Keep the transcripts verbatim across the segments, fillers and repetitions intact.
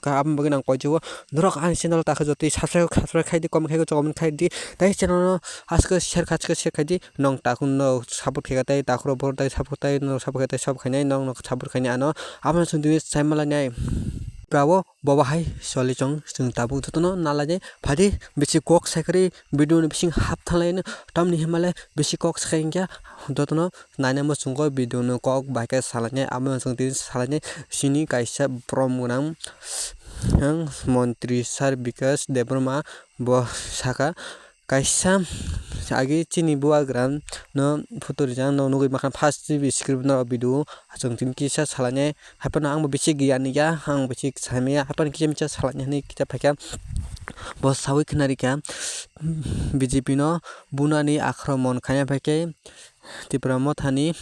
Ka aboni bagwi nang koijago. Norok ani channel o takha jotoi subscribe, subscribe khai di, comment khai di, comment khai di. Tai channel no haske share kha, haske share khai di. Nong takhuk no support khaikha tai, takhuk rok bohrok tai support tai, norok support khai tai, support khainai, nong no support khainai ano. Abono chwng tini sai malainai. Brao bobo hai choli chong, chwng tabuk jotono nalainai. Phadi bisi kok saikari video ni bising hap thanglaino. Tamni himale bisi kok sakai hinkhe jotono naina muchungo video no kok bai khe salainai. Abono chwng tini salainai chini kaisa borom gwnang, ang montri sir Bikash Debbarma bo saka, kaisa agi chini bubagra no photo rijak no nugwi mankha, first G B script no video chwng tini kisa salainai. Haiphano ang bo bisi giyan ya, ang bisi samya, haiphano kisa misa salainai hinwi kisa phaikha. Bo sawi khna rikha, B J P no bunani akromon khaina phaikhe Tipra Mothani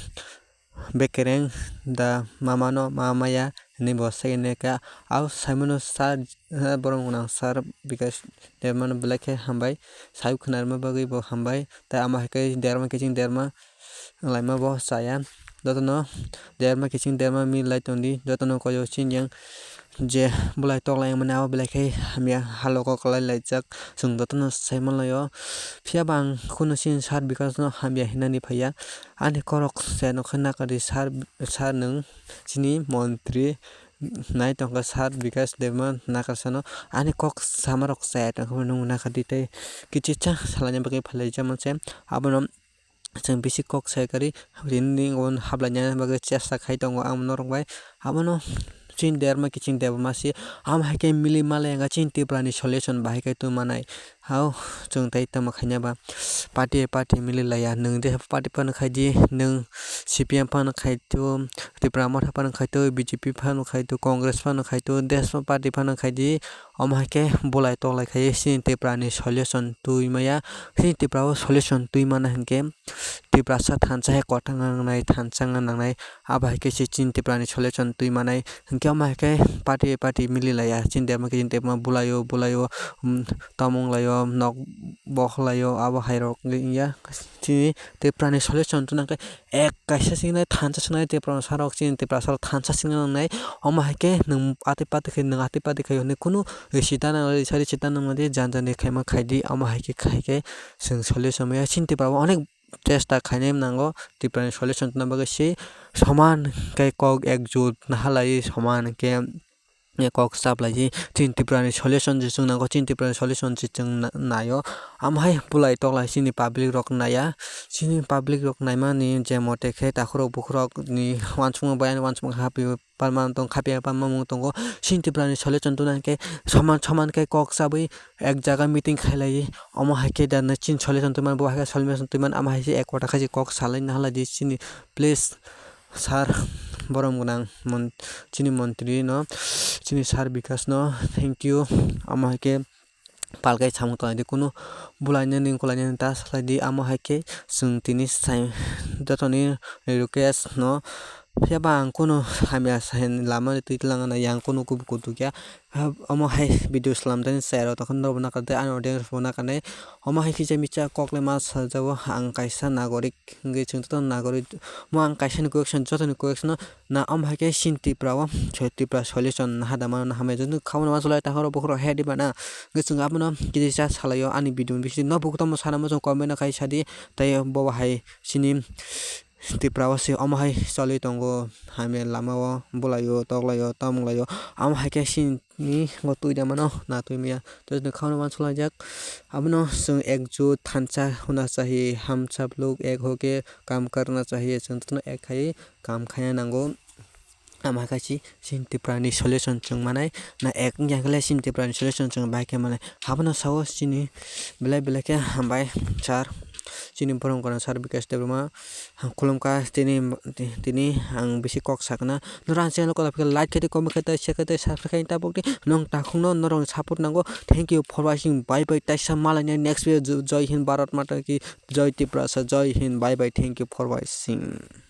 bekereng da mamano ma maya hinwi bo sai neka. Au saimano sir, eh, borom gwnang sir Bikash Debbarma no belai khe hambai. Sawi khna rwma bagwi bo hambai. Tai amo hai khe derma kiching derma wnglaima bo chaya. Jotono derma kiching derma mil lai tongdi. Jotono koyo chini yang je bulai toklai mani abo belai khe hamya halogo kwlai laijak. Chwng jotono sai manlaio. Phiya ba ang kunu chini sir Bikash no hamya hinani phaiya. Ani korok se nokhe nakardi sir, sir nwng chini montri nai tongkha sir Bikash Debbarma nakarsa no. Ani kok sama rok chaya tongkha nwng nakardi tei kichisa salaina bagwi phailaijak manse. Abono chwng bisi kok sai kari rini gon haplaina bagwi chesta khai tongo ang norok bai. Abono chini derma kiching derma si, amo hai khe mili malai wngkha chini Tripura ni solution bahai khe twi manai. Hao chwng tei tamo khaina ba party party mili laiya, nwng je party phano khai di, nwng C P M phano khai to, Tipra Motha phano khai to, B J P phano khai to, Congress phano khai to, Desma party phano khai di. Omo hai khe bulai toklai khai chini Tripura ni solution twi maya. Chini Tripura o solution twi mana hinkhe Tiprasa thansa hai kwthang nangnai, thansa wngna nangnai. Abo hai khe se chini Tripura ni solution twi manai. Hinkhe omo hai khe party party mili laiya. Chini debma khe chini debma bulaio, bulaio, um, tamo wnglaio, nok bohlaio, abo hai rok wngya. Chini Tripura ni solution tuna khe ek kaisa singnai thansa singnai Tiprasa rok, chini Tiprasa rok thansa singna nangnai. Omo hai khe nwng atwi patwi khe, nwng atwi patwi khe hwnwi kunu sita nangnai, sari sita nangnai, jan jan ni khaima khai di. Omo hai khe khai khe chwng solution maya. Chini Tripura o onek chesta khainai nango Tripura ni solution tuna bagwi se soman khe kok ekjut nahalai soman khe kok chaplai di. Chini Tripura ni solution se chwng nango, chini Tripura ni solution se chwng na-, naio. Amo hai bulai toklai chini public rok naiya, chini public rok naimani je mote khe takhurok bukhurok ni uansukma bai ani uansukma haphio. Palma tong khapya palma mung tongo. Chini Tripura ni solution tuna khe soman soman khe kok chabwi ek jaga meeting khailai. Omo hai khe da chini solution twi man, bo hai khe solution twi man, ama hai se ek kota khai se kok salai na hala di chini please sir borom gwnang mon-, chini montri no, chini sir Bikash no thank you. Omo hai khe palkai samung tongdi kunu bulainani kulainani ta salaidi. Amo hai khe chwng tini sai jotoni request no phiya ba ang kunu hamya sai lama twi twlang na yang kunu kubu kutu kya. Omo hai video salam tani chai rok tokon norok bo nakar de ani audience bo nakar nai. Omo hai kisa misa kok le ma sajao ang kaisa nagorik hingke chwng joto nagorik mo ang kaisa ni kok song jotoni kok song no. Na omo hai khe chini Tripura o, chini Tripura solution naha da mano naha mai jani kha mano ma chwlai ta horo bokhoro he di bana. Hwnkhe chwng abono kisa salaio ani video ni bising no bukutomo sana muchung comment no khai sadi. Tei bo hai chini Tripura o se omo hai choli tongo hamya lama o bwlai o toklai o tomung lai o. Omo hai khe chini bo twi da mano na twi maya. Tei chwng kha mano ma chwlai jak abono chwng ekjut thansa hona chahi, ham sab log ek hoke kam karna chahiye, chwng jotono ek khai kam khaina nango. Ama khe si chini Tripura ni solution chwng manai, na ek wngya khe le chini Tripura ni solution chwng bai khe manai. Abono sao chini belai belai khe hambai sir, chini borom gwnang sir Bikash Debbarma. Ang khulumkha tini, tini ang bisi kok sakna. Noro ang channel kotor khe like khe di, comment khe di, share khe di, subscribe khe di, tabuk di. Nong takhukno norokni support nango. Thank you for watching. Bye bye. Taisa malaini next video. Jai Hind, Bharat Mata ki Jai, Tiprasa Jai Hind. Bye bye. Thank you for watching.